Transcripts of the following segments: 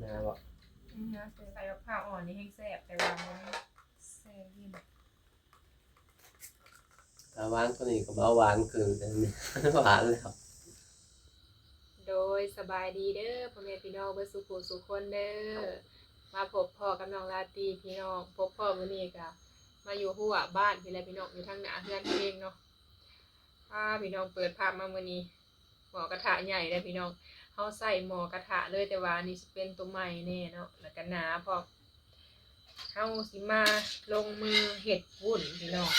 ນາບໍ່? ອືມ ນາ ໃສ່ບັກພ້າວອ່ອນນີ້ແຮງແຊບ ແຕ່ວ່າມັນແຊ່ເຢັນ. ຖ້າວາງຕົວນີ້ກໍບໍ່ຫວານຄືນ ຫວານແລ້ວ. ໂດຍ ສະບາຍດີເດີພໍ່ແມ່ພີ່ນ້ອງເບິດສູ່ຜູ້ສູ່ຄົນເດີ. ມາພົບພໍ້ກັບນ້ອງລາຕີພີ່ນ້ອງ, ພົບພໍ້ມື້ນີ້ກະມາຢູ່ຮົ້ວບ້ານພີ້ແຫຼະພີ່ນ້ອງ, ຢູ່ທາງໜ້າເຮືອນເຮົາເອງເນາະ. ອາ ພີ່ນ້ອງ ເປີດພາບມາມື້ນີ້ ໝໍ້ກະທະໃຫຍ່ເດ້ພີ່ນ້ອງ. ເຮົາໃຊ້ໝໍ້ກະທະເລີຍ, ແຕ່ວ່າອັນນີ້ຊິເປັນໂຕໃໝ່ແດ່ເນາະ ແລ້ວກະໜາພ້ອມ. ເຮົາຊິມາລົງມືເຮັດວຸ້ນພີ່ນ້ອງ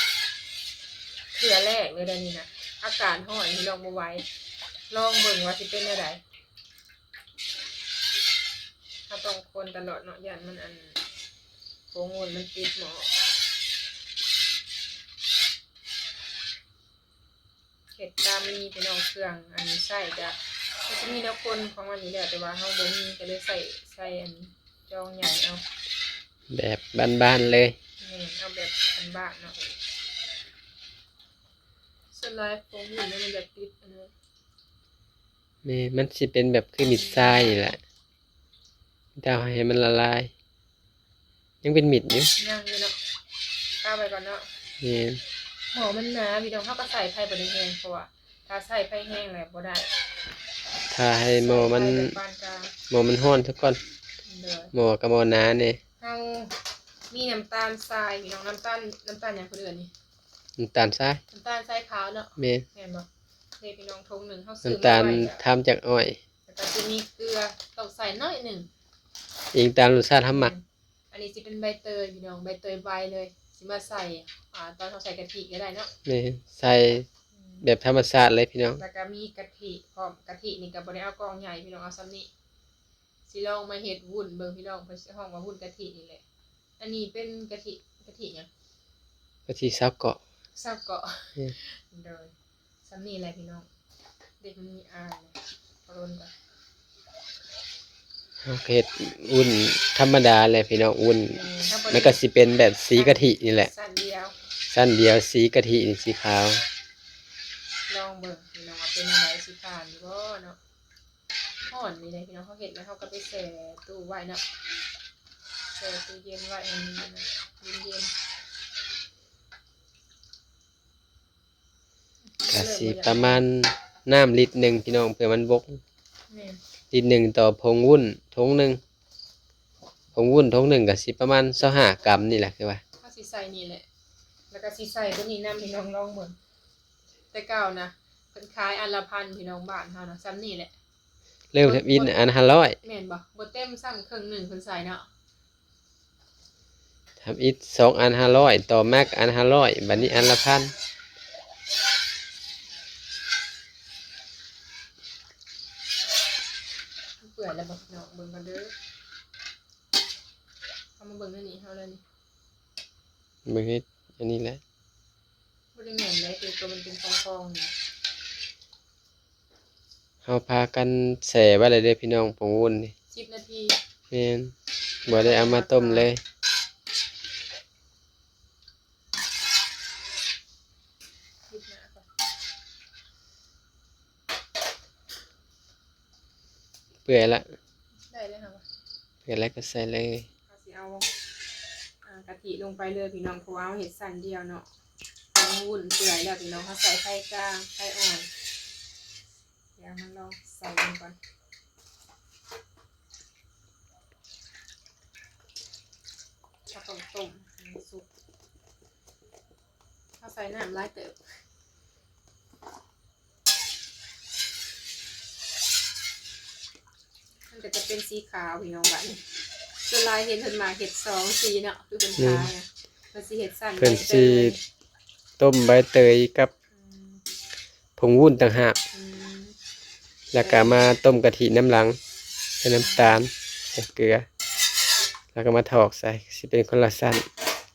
ເທື່ອແລກເລີຍເດ້ນີ້ນະ. ອາກາດຮ້ອນພີ່ນ້ອງ ບໍ່ໄຫວ, ລອງເບິ່ງວ່າຊິເປັນແນວໃດ. ເຮົາຕ້ອງຄົນຕະຫຼອດເນາະ ຢ້ານມັນ ອັນ ຜົງວຸ້ນມັນຕິດໝໍ້. ເຮັດຕາມມີພີ່ນ້ອງ, ເຄື່ອງອັນໃຊ້ກະ ມັນຈະມີແນວຄົນຂອງມັນຢູ່ແລ້ວ, ແຕ່ວ່າເຮົາບໍ່ມີ ກະເລີຍໃຊ້ ໃຊ້ອັນຈອງໃຫຍ່ເອົາ ແບບບ້ານໆເລີຍ. ແມ່ນ ເອົາແບບບ້ານໆເນາະ. ສ່ວນຫຼາຍຜົງວຸ້ນມັນຢາກຕິດອັນນັ້ນ. ແມ່ນ ມັນຊິເປັນແບບຄືມີດຊາຍນີ້ແຫຼະ, ເຈົ້າໃຫ້ມັນລະລາຍ. ຍັງເປັນມິດຢູ່ ຍັງຢູ່ເນາະ. ປະໄວ້ກ່ອນເນາະ. ແມ່ນ ໝໍ້ມັນໜາພີ່ນ້ອງ, ເຮົາກໍໃຊ້ໄຟບໍ່ໄດ້ແຮງ ເພາະວ່າຖ້າໃຊ້ໄຟແຮງແລ້ວບໍ່ໄດ້. ຖ້າໃຫ້ໝໍ້ມັນ ໃຊ້ໄຟແບບປານກາງ ໝໍ້ມັນຮ້ອນຊະກ່ອນ. ໂດຍ ໝໍ້ກໍໝໍ້ໜາແດ່. ເຮົາມີນ້ຳຕານຊາຍພີ່ນ້ອງ, ນ້ຳຕານ ນ້ຳຕານຫຍັງເພິ່ນເອີ້ນນີ້? ນ້ຳຕານຊາຍ ນ້ຳຕານຊາຍຂາວເນາະ. ແມ່ນ ແມ່ນບໍ່? ເດ້ພີ່ນ້ອງ ຖົງໜຶ່ງເຮົາຊື້ມາໄວ້. ນ້ຳຕານທຳຈາກອ້ອຍ ແລ້ວກໍຊິມີເກືອ ຕ້ອງໃສ່ໜ້ອຍໜຶ່ງ ອີງຕາມລົດຊາດເຮົາມັກ. ແມ່ນ ອັນນີ້ຊິເປັນໃບເຕີຍພີ່ນ້ອງ, ໃບເຕີຍໄວເລີຍ. ຊິມາໃສ່ ອາ ຕອນເຮົາໃສ່ກະທິກໍໄດ້ເນາະ. ແມ່ນ ໃສ່ ອືມ ແບບທຳມະຊາດເລີຍພີ່ນ້ອງ. ແລ້ວກໍມີກະທິພ້ອມ, ກະທິນີ້ກໍບໍ່ໄດ້ເອົາກ້ອງໃຫຍ່ພີ່ນ້ອງ, ເອົາສ່ຳນີ້. ຊິລອງມາເຮັດວຸ້ນເບິ່ງພີ່ນ້ອງ, ເພິ່ນຊິຮ້ອງວ່າວຸ້ນກະທິນີ້ແຫຼະ. ອັນນີ້ເປັນກະທິ ກະທິຫຍັງ? ກະທິຊາວເກາະ ຊາວເກາະ. ແມ່ນ ໂດຍ ສ່ຳນີ້ແຫຼະພີ່ນ້ອງ. ເດັກມີອາຍ ປະລົນກ່ອນ. ເຮົາກໍເຮັດວຸ້ນທຳມະດາແຫຼະພີ່ນ້ອງ, ວຸ້ນ ແມ່ນ ມັນກໍຊິເປັນແບບສີກະທິນີ້ແຫຼະ. ຊັ້ນດຽວ ຊັ້ນດຽວ ສີກະທິນີ້ ສີຂາວ. ລອງເບິ່ງພີ່ນ້ອງວ່າເປັນຈັ່ງໃດ ຊິຜ່ານຢູ່ບໍ່ເນາະ. ຮ້ອນນີ້ແຫຼະພີ່ນ້ອງ, ເຮົາເຮັດແລ້ວເຮົາກໍໄປແຊ່ຕູ້ໄວ້ເນາະ, ແຊ່ຕູ້ເຢັນໄວ້ໃຫ້ມັນເຢັນໆ. ກະຊິປະມານນ້ຳລິດໜຶ່ງພີ່ນ້ອງ ເພື່ອມັນບົກ. ແມ່ນ ລິດໜຶ່ງຕໍ່ຜົງວຸ້ນຖົງໜຶ່ງ, ຜົງວຸ້ນຖົງໜຶ່ງກະຊິປະມານຊາວຫ້າກຣາມນີ້ແຫຼະ ຄືວ່າ. ເຮົາຊິໃສ່ນີ້ແຫຼະ ແລ້ວກະຊິໃສ່ຕົວນີ້ນຳ ພີ່ນ້ອງລອງເບິ່ງ. ແຕ່ເກົ່ານະ ເພິ່ນຂາຍອັນລະພັນ ພີ່ນ້ອງ, ບ້ານເຮົານະ ສ່ຳນີ້ແຫຼະ. ເລີ່ມທຳອິດອັນຫ້າຮ້ອຍ ແມ່ນບໍ່? ບໍ່ເຕັມຊ້ຳເຄິ່ງໜຶ່ງເພິ່ນໃສ່ເນາະ. ທຳອິດສອງອັນຫ້າຮ້ອຍ, ຕໍ່ມາກອັນຫ້າຮ້ອຍ, ບັດນີ້ອັນລະພັນ. ເປື່ອຍແລ້ວບໍ່ພີ່ນ້ອງ? ເບິ່ງກ່ອນເດີ. ເອົາມາເບິ່ງໃນນີ້ເຮົາເລີຍນີ້. ເບິ່ງເຮັດອັນນີ້ແຫຼະ. ບໍ່ໄດ້ແມ່ນເດ້ ຕົວມັນເປັນຟອງໆນີ້. ເຮົາພາກັນແຊ່ໄວ້ແລ້ວເດີພີ່ນ້ອງ ຜົງວຸ້ນນີ້. ສິບນາທີ ແມ່ນ ບໍ່ໄດ້ເອົາມາຕົ້ມເລີຍ. ເປື່ອຍລະ ໄດ້ແລ້ວ ເປື່ອຍແລ້ວກໍໃສ່ເລີຍ. ເຮົາຊິເອົາ ອາ ກະທິລົງໄປເລີຍພີ່ນ້ອງ ເພາະວ່າເຮົາເຮັດຊັ້ນດຽວເນາະ. ຜົງວຸ້ນເປື່ອຍແລ້ວພີ່ນ້ອງ ເຮົາໃສ່ໄຟກາງ ໄຟອ່ອນ. ດຽວມາລອງໃສ່ເບິ່ງກ່ອນ. ເຮົາຕ້ອງຕົ້ມໃຫ້ມັນສຸກ. ເຮົາໃສ່ນ້ຳຫຼາຍເຕີບ. ມັນກໍຈະເປັນສີຂາວພີ່ນ້ອງ. ບັດນີ້ສ່ວນຫຼາຍເຫັນເພິ່ນມາເຮັດສອງສີເນາະ ຄືເພິ່ນຂາຍນະ. ເພິ່ນຊິເຮັດຊັ້ນ ເພິ່ນຊິ ໃບເຕີຍ ຕົ້ມໃບເຕີຍກັບ ອືມ ຜົງວຸ້ນຕ່າງຫາກ. ອືມ ແລ້ວກໍມາຕົ້ມກະທິນຳຫຼັງ ໃສ່ນ້ຳຕານ ໃສ່ເກືອ ແລ້ວກໍມາຖອກໃສ່ ຊິເປັນຄົນລະຊັ້ນ.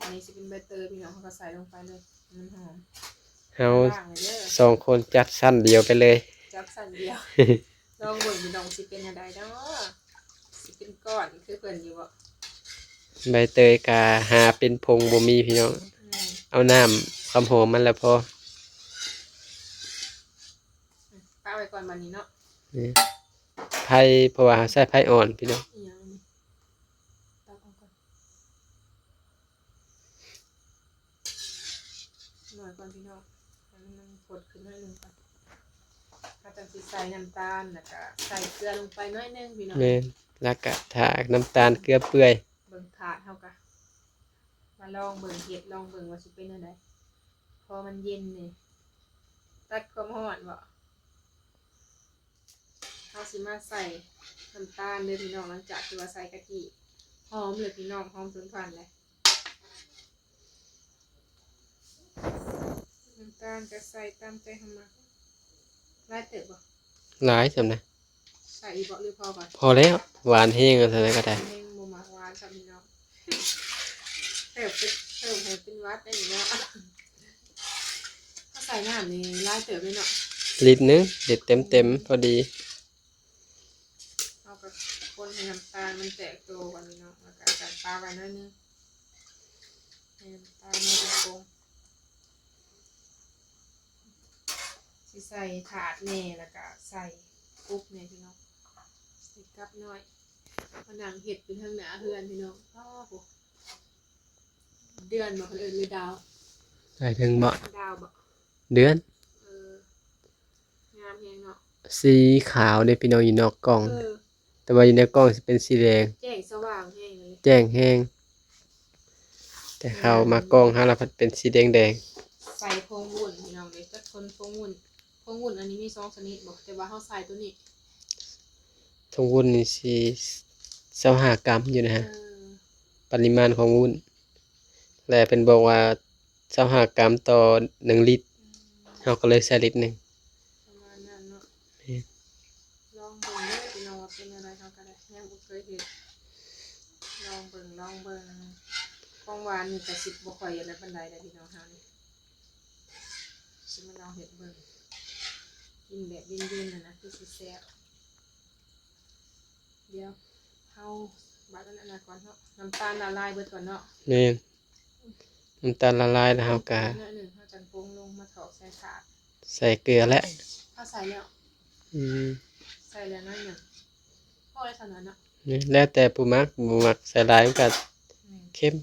ອັນນີ້ຊິເປັນໃບເຕີຍພີ່ນ້ອງ ເຮົາກໍໃສ່ລົງໄປເລີຍ ມັນຫອມ. ເຮົາ ລ້າງໄວ້ເດີ ສອງຄົນຈັດຊັ້ນດຽວໄປເລີຍ ຈັດຊັ້ນດຽວ. ລອງເບິ່ງພີ່ນ້ອງ ຊິເປັນແນວໃດເນາະ ຊິເປັນກ້ອນຄືເພິ່ນຢູ່ບໍ່? ໃບເຕີຍກະຫາເປັນຜົງບໍ່ມີພີ່ນ້ອງ. ອືມ ເອົານ້ຳຄວາມຫອມມັນລະພໍ. ປະໄວ້ກ່ອນບັດນີ້ເນາະ. ນີ້ ໄຟ ເພາະວ່າເຮົາໃຊ້ໄຟອ່ອນພີ່ນ້ອງ. ອີຫຍັງນີ້? ໜ້ອຍກ່ອນພີ່ນ້ອງ ໃຫ້ມັນຟົດຂຶ້ນໜ້ອຍໜຶ່ງກ່ອນ ເຮົາຈັ່ງຊິໃສ່ນ້ຳຕານ ແລ້ວກະໃສ່ເກືອລົງໄປໜ້ອຍໜຶ່ງພີ່ນ້ອງ. ແມ່ນ ແລ້ວກະຖ້ານ້ຳຕານເກືອເປື່ອຍ ເບິ່ງຖາດເຮົາກະ ມາລອງເບິ່ງ ເຮັດລອງເບິ່ງວ່າຊິເປັນແນວໃດ ພໍມັນເຢັນນີ້ ຕັດຄວາມຮ້ອນເບາະ. ເຮົາຊິມາໃສ່ນ້ຳຕານເດີພີ່ນ້ອງ ຫຼັງຈາກທີ່ວ່າໃສ່ກະທິ ຫອມເລີຍພີ່ນ້ອງ ຫອມສຸນຂວັນເລີຍ. ນ້ຳຕານກະໃສ່ຕາມໃຈເຮົາມັກ ຫຼາຍເຕີບບໍ່? ຫຼາຍສ່ຳໃດ? ໃສ່ອີກບໍ່ ຫຼືພໍກ່ອນ? ພໍແລ້ວ ຫວານແຮງ ເອົາສ່ຳໃດກະໄດ້ ແຮງບໍ່ມັກຫວານຊ້ຳພີ່ນ້ອງ ເຕີບເປັນ ເພີ່ມໃຫ້ເປັນຫວັດໄດ້ນີ້ເນາະ. ເຮົາໃສ່ນ້ຳນີ້ຫຼາຍເຕີບເລີຍເນາະ ລິດໜຶ່ງ ລິດເຕັມໆ ພໍດີ. ເຮົາກະຄົນໃຫ້ນ້ຳຕານມັນແຕກໂຕກ່ອນພີ່ນ້ອງ ແລ້ວກະໃສ່ປາໄວ້ໜ້ອຍໜຶ່ງ ໃຫ້ນ້ຳຕານມັນຄົງ. ຊິໃສ່ຖາດແດ່ ແລ້ວກະໃສ່ປຸກແດ່ພີ່ນ້ອງ ໃສ່ກັບນ້ອຍ ມານັ່ງເຮັດຢູ່ເທິງໜ້າເຮືອນພີ່ນ້ອງ. ອ້າໂຫ ເດືອນບໍ່ ເພິ່ນເອີ້ນ ຫຼືດາວ? ໃສ່ເຖິງບໍ່? ດາວບໍ່? ເດືອນ. ເອີ ງາມແຮງເນາະ ສີຂາວເດ້ພີ່ນ້ອງ ຢູ່ນອກກ່ອງ ເອີ ແຕ່ວ່າຢູ່ໃນກ່ອງຊິເປັນສີແດງ ແຈ້ງສະຫວ່າງແຮງເລີຍ ແຈ້ງແຮງ ແຕ່ເຂົ້າມາກ່ອງເຮົາລະພັດເປັນສີແດງໆ. ໃສ່ຜົງວຸ້ນພີ່ນ້ອງເອີຍ ຈັກຄົນຜົງວຸ້ນ ຜົງວຸ້ນອັນນີ້ມີສອງຊະນິດບໍ່ ແຕ່ວ່າເຮົາໃສ່ໂຕນີ້ ຖົງວຸ້ນນີ້ຊິຊາວຫ້າກຣາມຢູ່ນະ ເອີ ປະລິມານຂອງວຸ້ນ ແລະເພິ່ນບອກວ່າ ຊາວຫ້າກຣາມຕໍ່ໜຶ່ງລິດ ອືມ ເຮົາກະເລີຍໃສ່ລິດໜຶ່ງ ປະມານນັ້ນເນາະ. ແມ່ນ ລອງເບິ່ງເດີພີ່ນ້ອງວ່າເປັນແນວໃດ ເຮົາກະໄດ້ ຍັງບໍ່ເຄີຍເຮັດ ລອງເບິ່ງ ລອງເບິ່ງ. ຂອງຫວານນີ້ກະຊິບໍ່ຄ່ອຍອັນນັ້ນປານໃດເດ້ພີ່ນ້ອງ ເຮົານີ້ຊິມາລອງເຮັດເບິ່ງ ກິນແບບເຢັນໆ ຫັ້ນນະ ຄືຊິແຊບ. ດຽວເຮົາບາດອັນນັ້ນກ່ອນເນາະ ນ້ຳຕານລະລາຍເບິດກ່ອນເນາະ. ແມ່ນ ນ້ຳຕານລະລາຍແລ້ວເຮົາກະ ໜ້ອຍໜຶ່ງ ເຮົາຈັ່ງປົງລົງມາຖອກໃສ່ຖາດ ໃສ່ເກືອແຫຼະ ເຮົາໃສ່ແລ້ວ ອືມ ໃສ່ແລ້ວໜ້ອຍໜຶ່ງ ພໍແລ້ວເທົ່ານັ້ນເນາະ. ແມ່ນ ແລ້ວແຕ່ຜູ້ມັກ ບໍ່ມັກໃສ່ຫຼາຍມັນກະ ແມ່ນ ເຄັມ.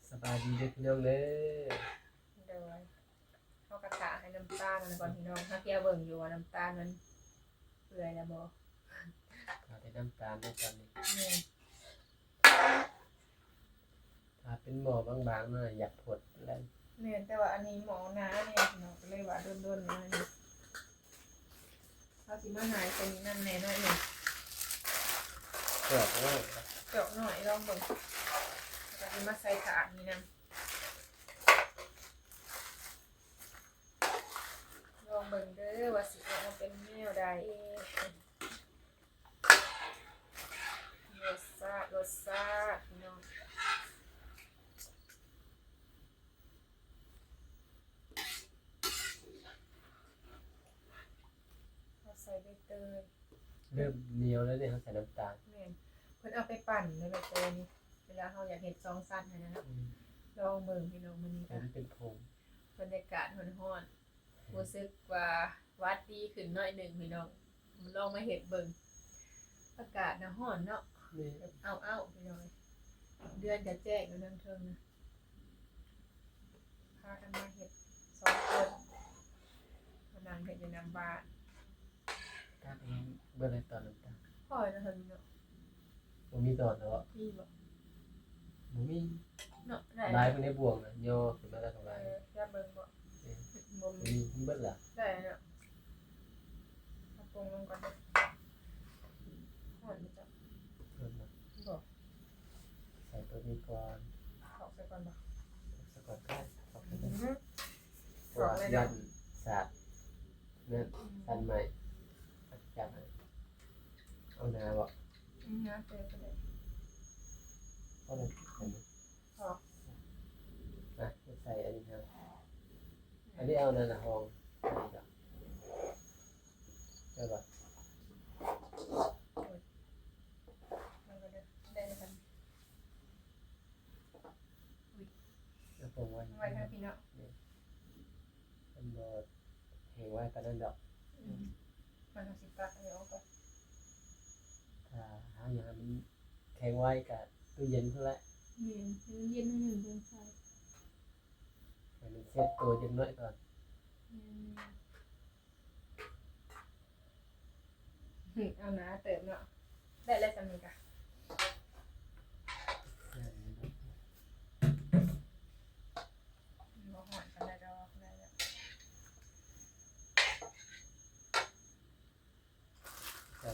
ສະບາຍດີເດີພີ່ນ້ອງເດີ ໂດຍ ເຮົາກະຖ້າໃຫ້ນ້ຳຕານມັນກ່ອນພີ່ນ້ອງ ເຮົາທຽວເບິ່ງຢູ່ວ່ານ້ຳຕານມັນເປື່ອຍແລ້ວບໍ່ ຖ້າແຕ່ນ້ຳຕານເດີຕອນນີ້ ແມ່ນ ຖ້າເປັນໝໍ້ບາງໆ ມັນຢາກຟົດແລ້ວ ແມ່ນ ແຕ່ວ່າອັນນີ້ໝໍ້ໜາແນ່ພີ່ນ້ອງ ກະເລີຍວ່າດົນໆ ໜ້ອຍໜຶ່ງ. ເຮົາຊິມາຫາຍໃສ່ນີ້ນຳແດ່ໜ້ອຍໜຶ່ງ ຈອກນ້ອຍ ຈອກນ້ອຍລອງເບິ່ງ ແລ້ວກະຊິມາໃສ່ຖາດນີ້ນຳ ລອງເບິ່ງເດີວ່າຊິອອກມາເປັນແນວໃດ ລົດຊາດ ລົດຊາດ ພີ່ນ້ອງ. ເຮົາໃສ່ໃບເຕີຍ ເລີ່ມໜຽວແລ້ວເດ້ ເຮົາໃສ່ນ້ຳຕານ ແມ່ນ ເພິ່ນເອົາໄປປັ່ນໃນໃບເຕີຍນີ້ ເວລາເຮົາຢາກເຮັດສອງຊັ້ນຫັ້ນນະເນາະ ອືມ ລອງເບິ່ງພີ່ນ້ອງ ມື້ນີ້ກະ ເຫັນເປັນຜົງ ບັນຍາກາດຮ້ອນໆ ຮູ້ສຶກວ່າຫວັດດີຂຶ້ນໜ້ອຍໜຶ່ງພີ່ນ້ອງ ລອງມາເຮັດເບິ່ງ ອາກາດນະຮ້ອນເນາະ ແມ່ນ ແບບອ້າວໆ ພີ່ນ້ອງ ເດືອນກະແຈ້ງຢູ່ເທິງໆ ນະ. ພາກັນມາເຮັດສອງຄົນ ມານັ່ງເຮັດຢູ່ນຳບ້ານ ຕັກແຮງເບິດແລ້ວຕອນນ້ຳຕານ ພໍແລ້ວເຖິງເນາະ ບໍ່ມີຕອນແລ້ວເບາະ ມີບໍ່ ບໍ່ມີເນາະ ຫຼາຍໄປໃນບ່ວງນະ ຍໍຂຶ້ນມາແລ້ວກະວ່າ ເອີ ຢາກເບິ່ງເບາະ ເອີ ບໍ່ມີ ມີເບິດລະ ໄດ້ເນາະ ເອົາປົງລົງກ່ອນເດີ ຮ້ອນບໍ່ຈັກ ຮ້ອນບໍ່ ບໍ່ ໃສ່ໂຕນີ້ກ່ອນ ຖອກໃສ່ກ່ອນບໍ່ ຖອກໃສ່ກ່ອນກະໄດ້ ຖອກໃສ່ ອືມ ເພາະວ່າຢ້ານສາດນັ້ນ ອືມ ສັນໄໝ້ ຈັບໃຫ້ ເອົາໜາບໍ່ ອືມ ໜາເຕີບກະໄດ້ ພໍແລ້ວ ພໍ ມາໃສ່ອັນນີ້ເຮົາ ອັນນີ້ເອົານັ້ນລະຮອງ ອັນນີ້ກະ ໄດ້ບໍ່ ໂອ້ຍ ມັນກະໄດ້ ໄດ້ຄືກັນ ອຸ້ຍ ແລ້ວປົງໄວ້ ໄວ້ທາງພີ້ເນາະ ມັນບໍ່ແຫ້ງໄວປານນັ້ນດອກ ອືມ ມັນກະຊິຕັກອັນນີ້ອອກກ່ອນ ຖ້າເຮົາຢາກໃຫ້ມັນແຂງໄວກະຕູ້ເຢັນພຸ້ນແຫຼະ ແມ່ນ ໃຫ້ມັນເຢັນໜ້ອຍໜຶ່ງຈັ່ງໃສ່ ໃຫ້ມັນ ເຊັດໂຕຈັກໜ້ອຍກ່ອນ. ອືມ ເອົາໜາເຕີບເນາະ ໄດ້ແລ້ວສ່ຳນີ້ກະ ບໍ່ຮ້ອນປານໃດດອກ ໄດ້ແລ້ວ. ໃສ່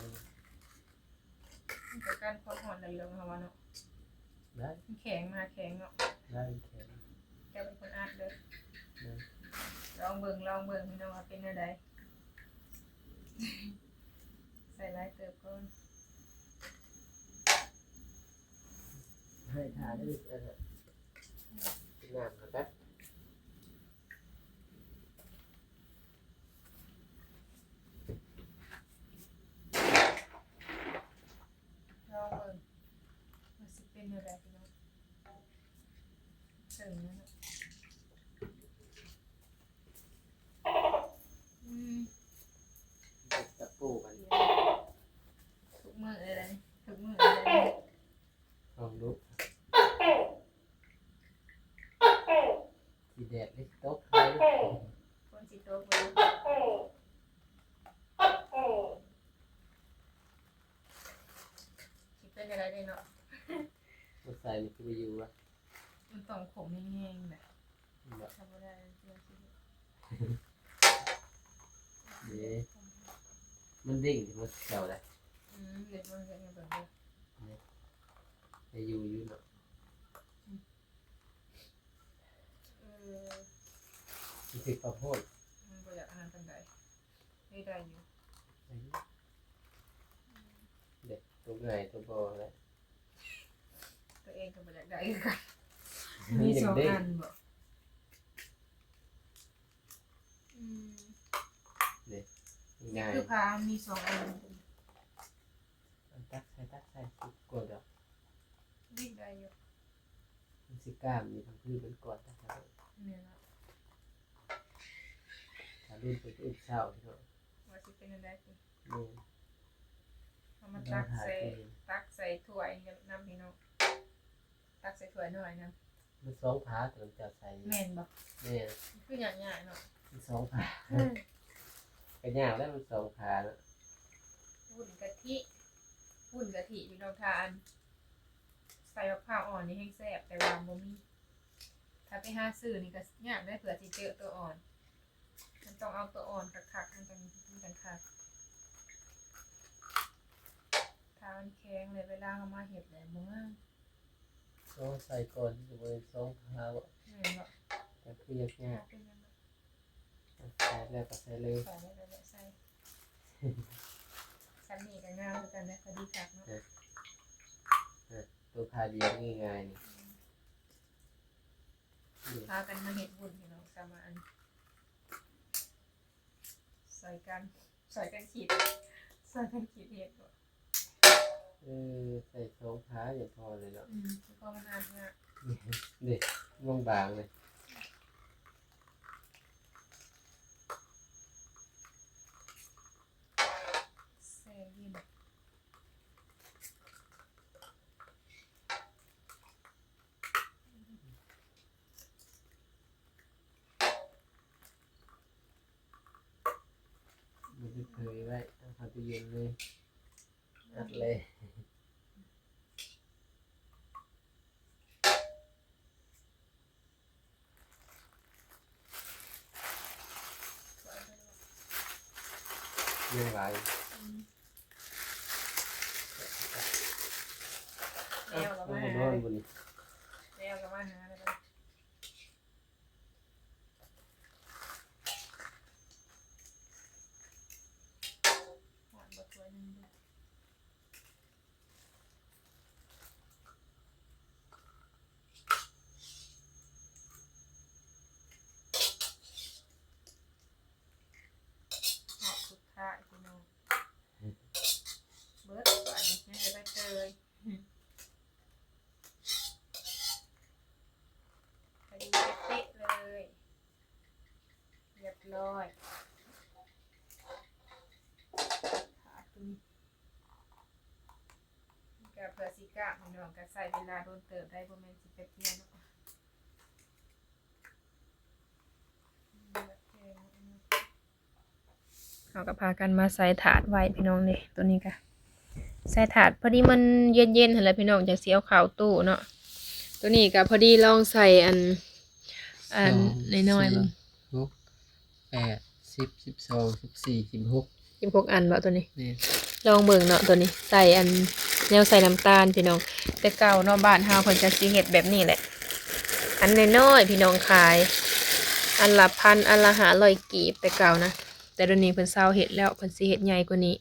ມັນກະກັນຄວາມຮ້ອນໄດ້ຢູ່ດອກເຮົາວ່າເນາະ. ໄດ້ ມັນແຂງມາແຂງເນາະ. ໄດ້ ແຂງ. ເຈົ້າເປັນຄົນອັດເດີ. ໄດ້ ລອງເບິ່ງ ລອງເບິ່ງ ພີ່ນ້ອງວ່າເປັນແນວໃດ. ໃສ່ຫຼາຍເຕີບກ່ອນ. ໃຫ້ຖ້າເດີ ອັນນັ້ນ ນ້ຳຫັ້ນແຫຼະ. ລອງເບິ່ງວ່າຊິເປັນແນວໃດພີ່ນ້ອງ. ເຊິ່ງແລ້ວເນາະ. ອືມ ຈັບປູກັນ ທຸກມື້ເລີຍ ທຸກມື້ເລີຍ. ລອງດູ ຊິແດດຫຼືຊິຕົກ ຝົນຊິຕົກບໍ່? ຊິເປັນຈັ່ງໃດເດເນາະ? ບໍ່ໃສ່ນີ້ຄືບໍ່ຢູ່ວະ. ມັນຕ້ອງຂົມແຮງໆແຫຼະ ຖ້າບໍ່ໄດ້ ເດ້ ມັນເດ້ງ ມັນເຈົ້າໄດ໋. ອືມ ເດ້ ມັນເຮັດໃຫ້ເບິ່ງເດີ ໄດ້ຢູ່ຢູ່ເນາະ. ເອີ ມັນຖືກປາບໂພດ ມັນບໍ່ຢາກອັນນັ້ນປານໃດ. ເຮັດໄດ້ຢູ່ ໄດ້ຢູ່. ເດັກຕົວໃຫຍ່ຕົວບໍ່ແຫຼະ ຕົວເອງກໍບໍ່ຢາກໄດ້ຄືກັນ ມີສອງອັນບໍ? ອືມ ເດັກ ງ່າຍ ຄືພາມີສອງອັນ. ເອົາຕັກໃສ່ ຕັກໃສ່ ສຸກກວ່າດອກ. ເດັກໄດ້ຢູ່ ມັນຊິກ້າມຢູ່ທາງພື້ນມັນກ່ອນ ຕັກໃສ່. ແມ່ນລະ ຖ້າລຸ້ນໄປຕື່ນເຊົ້າພີ່ນ້ອງ ວ່າຊິເປັນແນວໃດຕິ. ແມ່ນ ເອົາມາຕັກໃສ່ ຕັກໃສ່ຖ້ວຍນຳພີ່ນ້ອງ ຕັກໃສ່ຖ້ວຍນ້ອຍນຳ. ມັນສອງຝາຕົວເຈົ້າໃສ່ ແມ່ນບໍ່? ແມ່ນ ຄືຍາກໆເນາະ ມັນສອງຝາ. ເອີ ກໍຍາກແລ້ວ ມັນສອງຝາເນາະ. ວຸ້ນກະທິ ວຸ້ນກະທິພີ່ນ້ອງ ຖ້າອັນໃສ່ບັກພ້າວອ່ອນນີ້ແຮງແຊບ ແຕ່ວ່າບໍ່ມີ. ຖ້າໄປຫາຊື້ນີ້ກໍຍາກເດ້ ເພື່ອຊິເຈີຕົວອ່ອນ ມັນຕ້ອງເອົາຕົວອ່ອນຄັກໆ ມັນຈັ່ງ ມັນຈັ່ງຄັກ. ຖ້າມັນແຂງແລ້ວ ເວລາເຮົາມາເຮັດແລ້ວບໍ່ງາມ. ໂອ້ ໃສ່ກ່ອນທີ່ຈະບໍ່ໄດ້ສອງຝາບໍ? ແມ່ນບໍ? ແຕ່ຄືຍາກໆ ເປັນຫຍັງ? ໃສ່ແລ້ວກໍໃສ່ເລີຍ ໃສ່ແລ້ວກໍໃສ່. ສ່ຳນີ້ກໍງາມຄືກັນເດ້ ພໍດີຄັກເນາະ. ເອີ ເອີ ຕົວຂາດຽວງ່າຍໆນີ້. ອືມ ພາກັນມາເຮັດບຸນພີ່ນ້ອງ ສາມາດ ອັນ ຊ່ອຍກັນ ຊ່ອຍກັນຄິດ ຊ່ອຍກັນຄິດເຮັດ. ເອີ ໃສ່ສອງຝາຍັງພໍເລີຍເນາະ. ອືມ ພໍມັນອັດງາມ ເດ້ ບາງໆເລີຍ. ແຊ່ເຢັນ ບໍ່ໄດ້ເຜີຍໄວ້ ເອົາເຂົ້າຕູ້ເຢັນເລີຍ ອັດເລີຍ. ຍັງຫຼາຍ. ອືມ ແມວກໍມາຫາ ແມວກໍມາຫາແລ້ວ. ຫອດບໍ່ຖ້ວຍໜຶ່ງເດີ. ຮອບສຸດທ້າຍພີ່ນ້ອງ ເບິດບາດນີ້ ຍັງແຕ່ໃບເຕີຍ ພໍດີເປະໆເລີຍ ຮຽບຮ້ອຍ. ກະເພື່ອຊິກະ ພີ່ນ້ອງ ກະໃຊ້ເວລາດົນເຕີບໄດ໋ ບໍ່ແມ່ນຊິແປັບດຽວເນາະ. ເຮົາກໍພາກັນມາໃສ່ຖາດໄວ້ພີ່ນ້ອງເດ້. ຕົວນີ້ກໍໃສ່ຖາດ ພໍດີມັນເຢັນໆຫັ້ນແຫຼະພີ່ນ້ອງ ຈັ່ງຊິເອົາເຂົ້າຕູ້ເນາະ. ຕົວນີ້ກໍພໍດີລອງໃສ່ອັນ ອັນນ້ອຍໆເບິ່ງ ຫົກ ແປດ ສິບ ສິບສອງ ສິບສີ່ ສິບຫົກ ສິບຫົກອັນເບາະ ຕົວນີ້ ແມ່ນ ລອງເບິ່ງເນາະ. ຕົວນີ້ໃສ່ອັນແນວໃສ່ນ້ຳຕານພີ່ນ້ອງ. ແຕ່ເກົ່າເນາະ ບ້ານເຮົາເພິ່ນຈະຊິເຮັດແບບນີ້ແຫຼະ ອັນນ້ອຍໆພີ່ນ້ອງ ຂາຍອັນລະພັນ ອັນລະຫ້າຮ້ອຍກີບ ແຕ່ເກົ່ານະ. ແຕ່ດຽວນີ້ເພິ່ນເຊົາເຮັດແລ້ວ ເພິ່ນຊິເຮັດໃຫຍ່ກວ່ານີ້.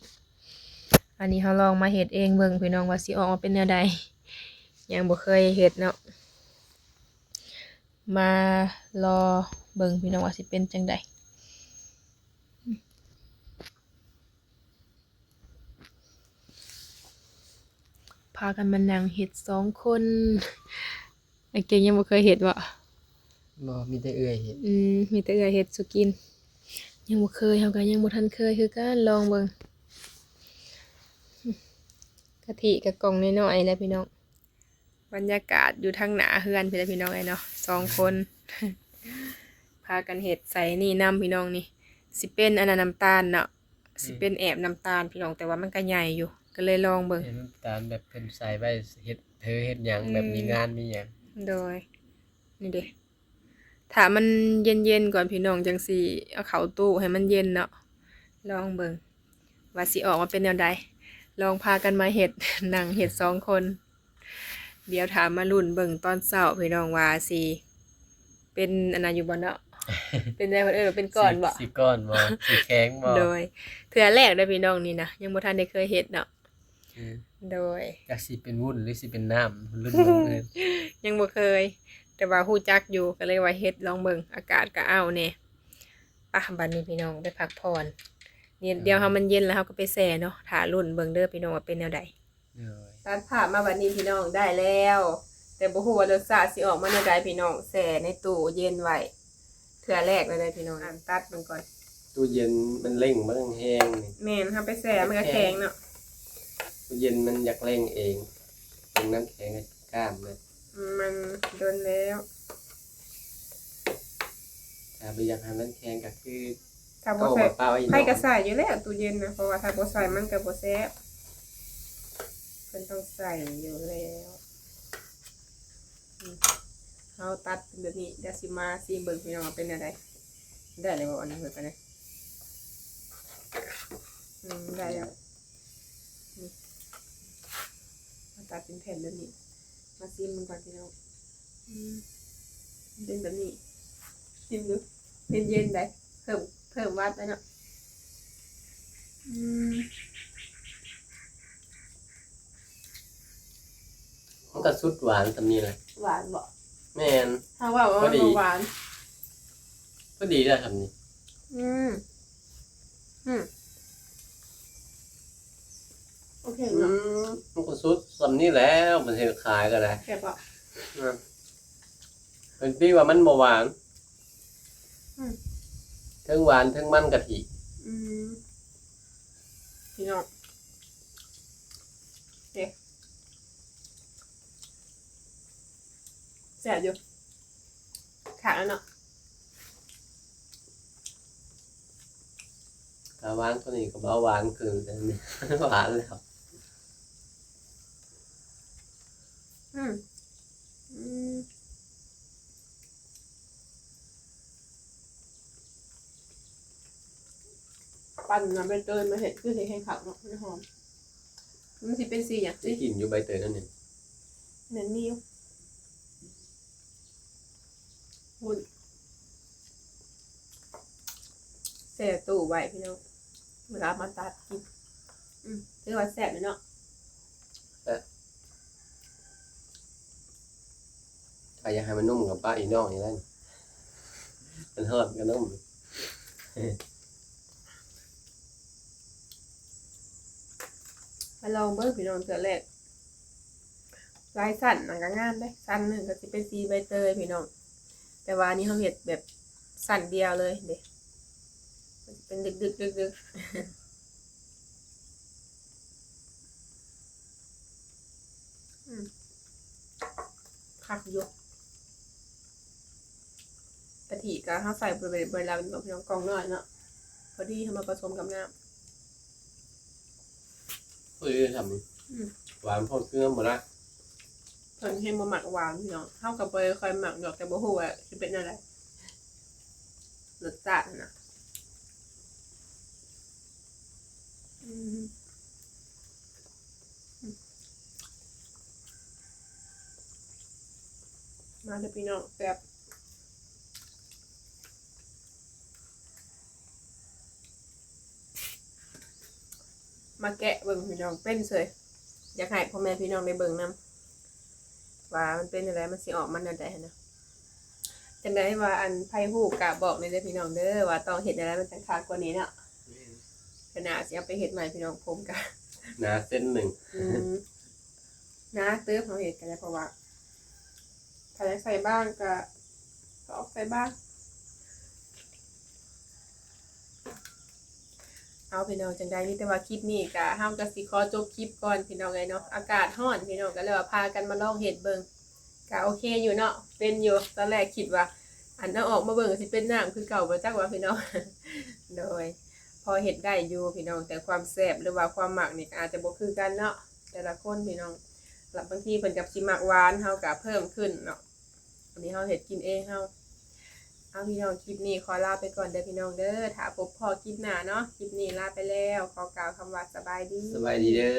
ອັນນີ້ເຮົາລອງມາເຮັດເອງເບິ່ງພີ່ນ້ອງ ວ່າຊິອອກມາເປັນແນວໃດ ຍັງບໍ່ເຄີຍເຮັດເນາະ. ມາລໍເບິ່ງພີ່ນ້ອງວ່າຊິເປັນຈັ່ງໃດ. ພາກັນມານັ່ງເຮັດສອງຄົນ. ອາເກງຍັງບໍ່ເຄີຍເຮັດເບາະ? ບໍ່ ມີແຕ່ເອື້ອຍເຮັດ. ອືມ ມີແຕ່ເອື້ອຍເຮັດສູ່ກິນ. ຍັງບໍ່ເຄີຍ ເຮົາກໍຍັງບໍ່ທັນເຄີຍຄືກັນ ລອງເບິ່ງ. ກະທິກະກ່ອງນ້ອຍໆແຫຼະພີ່ນ້ອງ. ບັນຍາກາດຢູ່ທາງໜ້າເຮືອນພີ້ແຫຼະພີ່ນ້ອງເອີຍເນາະ ສອງຄົນ ພາກັນເຮັດໃສ່ນີ້ນຳພີ່ນ້ອງ. ນີ້ຊິເປັນອັນນັ້ນ ນ້ຳຕານເນາະ ອືມ ຊິເປັນແອບນ້ຳຕານພີ່ນ້ອງ ແຕ່ວ່າມັນກະໃຫຍ່ຢູ່ ກະເລີຍລອງເບິ່ງ. ເປັນນ້ຳຕານແບບເພິ່ນໃສ່ໄວ້ເຮັດເທີເຮັດຫຍັງ ອືມ ແບບມີງານມີຫຍັງ. ໂດຍ ນີ້ເດ້ ຖ້າມັນເຢັນໆກ່ອນພີ່ນ້ອງ ຈັ່ງຊິເອົາເຂົ້າຕູ້ໃຫ້ມັນເຢັນເນາະ. ລອງເບິ່ງວ່າຊິອອກມາເປັນແນວໃດ. ລອງພາກັນມາເຮັດ ນັ່ງເຮັດສອງຄົນ. ດຽວຖ້າມາລຸ້ນເບິ່ງຕອນເຊົ້າພີ່ນ້ອງວ່າຊິເປັນອັນນັ້ນຢູ່ບໍ່ເນາະ ເປັນແນວ ເພິ່ນເອີ້ນວ່າເປັນກ້ອນບໍ່ ຊິກ້ອນບໍ່ ຊິແຂງບໍ່. ໂດຍ ເທື່ອແລກເດີພີ່ນ້ອງນີ້ນະ ຍັງບໍ່ທັນໄດ້ເຄີຍເຮັດເນາະ. ອືມ ໂດຍ ຈັກຊິເປັນວຸ້ນຫຼືຊິເປັນນ້ຳ ລຸ້ນເບິ່ງເລີຍ. ຍັງບໍ່ເຄີຍ ແຕ່ວ່າຮູ້ຈັກຢູ່ ກໍເລີຍວ່າເຮັດລອງເບິ່ງ. ອາກາດກໍອ້າວແດ່. ປະ ບັດນີ້ພີ່ນ້ອງໄປພັກຜ່ອນ. ນີ້ ອືມ ດຽວເຮົາມັນເຢັນແລ້ວເຮົາກໍໄປແຊ່ເນາະ. ຖ້າລຸ້ນເບິ່ງເດີພີ່ນ້ອງວ່າເປັນແນວໃດ. ໂດຍ ຕັດພາບມາບັດນີ້ພີ່ນ້ອງ ໄດ້ແລ້ວ ແຕ່ບໍ່ຮູ້ວ່າລົດຊາດຊິອອກມາແນວໃດພີ່ນ້ອງ. ແຊ່ໃນຕູ້ເຢັນໄວ້ ເທື່ອແລກເລີຍເດີພີ່ນ້ອງ. ອ່ານຕັດເບິ່ງກ່ອນ. ຕູ້ເຢັນມັນເລັ່ງ ມັນແຮງນີ້. ແມ່ນ ເຮົາໄປແຊ່ມັນກໍແຂງເນາະ. ຕູ້ເຢັນມັນຢາກເລັ່ງເອງ ເບິ່ງນ້ຳແຂງກໍກ້າມເລີຍ. ມັນດົນແລ້ວ. ຖ້າບໍ່ຢາກໃຫ້ມັນແຂງກໍຄື ຖ້າບໍ່ໃສ່ ເອົາມາປະໄວ້ ໃຜກໍໃສ່ຢູ່ແລ້ວຕູ້ເຢັນນະ ເພາະວ່າຖ້າບໍ່ໃສ່ມັນກໍບໍ່ແຊບ. ເພິ່ນຕ້ອງໃສ່ຢູ່ແລ້ວ. ອືມ ເຮົາຕັດເປັນແບບນີ້ ດຽວຊິມາຊີມເບິ່ງພີ່ນ້ອງວ່າເປັນແນວໃດ. ໄດ້ແລ້ວບໍ່ ອັນນີ້ເບິ່ງໄປນະ. ອືມ ໄດ້ແລ້ວ. ນີ້ ມາຕັດເປັນແຜ່ນແບບນີ້ ມາຊີມເບິ່ງກ່ອນພີ່ນ້ອງ. ອືມ ເປັນແບບນີ້ ຊີມດູ. ເຢັນໆໄດ໋ ເພີ່ມ ເພີ່ມວັດໄດ້ເນາະ. ອືມ ມັນກໍສຸດຫວານສ່ຳນີ້ແຫຼະ. ຫວານບໍ່? ແມ່ນ ຖ້າວ່າມັນບໍ່ຫວານ ພໍດີແລ້ວສ່ຳນີ້. ອືມ ອືມ ໂອເຄເນາະ. ອືມ ມັນກໍສຸດສ່ຳນີ້ແລ້ວ ມັນເຮັດຂາຍກໍໄດ້. ແຊບບໍ່? ອືມ ເປັນທີ່ວ່າມັນບໍ່ຫວານ. ອືມ ເທິງຫວານເທິງມັນກະທິ. ອືມ ພີ່ນ້ອງ ເດ້ ແຊບຢູ່ ຄັກແລ້ວເນາະ. ຖ້າຫວານກວ່ານີ້ກໍບໍ່ຫວານຄືນ ຫວານແລ້ວ. ອືມ ອືມ ປັ່ນນ້ຳໃບເຕີຍມາເຮັດ ຄືເຮັດແຮງຄັກເນາະ ມັນຫອມ. ມັນຊິເປັນສີຫຍັງ ໄດ້ກິນຢູ່ໃບເຕີຍນັ້ນນີ້ ແມ່ນມີຢູ່. ວຸ້ນ ແຊ່ຕູ້ໄວ້ພີ່ນ້ອງ ເວລາມາຕັດກິນ. ອືມ ຖືວ່າແຊບຢູ່ເນາະ. ແຊບ. ຖ້າຢາກໃຫ້ມັນນຸ້ມກໍປະອີ່ນ້ອງນີ້ແຫຼະ ມັນຮອດກໍນຸ້ມ. ມາລອງເບິ່ງພີ່ນ້ອງ ເທື່ອແລກ. ຫຼາຍຊັ້ນມັນກໍງາມເດ້ ຊັ້ນໜຶ່ງກໍຊິເປັນສີໃບເຕີຍພີ່ນ້ອງ ແຕ່ວ່າອັນນີ້ເຮົາເຮັດແບບຊັ້ນດຽວເລີຍເດ້ ມັນຊິເປັນດຶກໆໆ. ອືມ ຄັກຢູ່. ກະທິກໍເຮົາໃສ່ບໍ່ໄດ້ ບໍ່ໄດ້ຫຼາຍເນາະພີ່ນ້ອງ ກ່ອງນ້ອຍເນາະ. ພໍດີ ເຮົາມາປະສົມກັບນ້ຳ ພໍດີ ທຳ ອືມ ຫວານພໍເຄືອບໍ່ນະ ເພິ່ນແຮງບໍ່ມັກຫວານພີ່ນ້ອງ ເຮົາກໍບໍ່ຄ່ອຍມັກດອກ ແຕ່ບໍ່ຮູ້ວ່າຊິເປັນແນວໃດ ລົດຊາດຫັ້ນນະ ອືມ ມາເດີພີ່ນ້ອງ ແຊບ ມາແກະເບິ່ງພີ່ນ້ອງ ເປັນເສີຍ ຢາກໃຫ້ພໍ່ແມ່ພີ່ນ້ອງໄດ້ເບິ່ງນຳ ວ່າມັນເປັນຈັ່ງໃດ ມັນຊິອອກມາແນວໃດຫັ້ນນະ ຈັ່ງໃດວ່າ ອັນ ໃຜຮູ້ກະບອກແດ່ເດີພີ່ນ້ອງເດີ ວ່າຕ້ອງເຮັດແນວໃດມັນຈັ່ງຄັກກວ່ານີ້ເນາະ ແມ່ນ ເທື່ອໜ້າຊິເອົາໄປເຮັດໃໝ່ພີ່ນ້ອງ ຜົມກະ ໜ້າເຊັນໜຶ່ງ ອືມ ໜ້າເຕີບເຮົາເຮັດກໍໄດ້ ເພາະວ່າ ຖ້າຢາກໃສ່ບາງກໍ ກໍອອກໃສ່ບາງ ເອົາພີ່ນ້ອງ ຈັ່ງໃດມີແຕ່ວ່າຄລິບນີ້ກະ ເຮົາກະຊິຂໍຈົບຄລິບກ່ອນພີ່ນ້ອງເອີຍເນາະ ອາກາດຮ້ອນພີ່ນ້ອງ ກະເລີຍວ່າພາກັນມາລອງເຮັດເບິ່ງ ກະໂອເຄຢູ່ເນາະ ເປັນຢູ່ ຕອນແລກຄິດວ່າ ອັນເອົາອອກມາເບິ່ງຊິເປັນນ້ຳຄືເກົ່າບໍ່ຈັກວ່າພີ່ນ້ອງ ໂດຍ ພໍເຮັດໄດ້ຢູ່ພີ່ນ້ອງ ແຕ່ຄວາມແຊບ ຫຼືວ່າຄວາມມັກນີ້ກະອາດຈະບໍ່ຄືກັນເນາະ ແຕ່ລະຄົນພີ່ນ້ອງ ລະບາງທີເພິ່ນກໍຊິມັກຫວານ ເຮົາກໍເພີ່ມຂຶ້ນເນາະ ອັນນີ້ເຮົາເຮັດກິນເອງເຮົາ ເອົາພີ່ນ້ອງ ຄລິບນີ້ຂໍລາໄປກ່ອນເດີພີ່ນ້ອງເດີ ຖ້າພົບພໍ້ຄລິບໜ້າເນາະ ຄລິບນີ້ລາໄປແລ້ວ ຂໍກ່າວຄຳວ່າສະບາຍດີ ສະບາຍດີເດີ.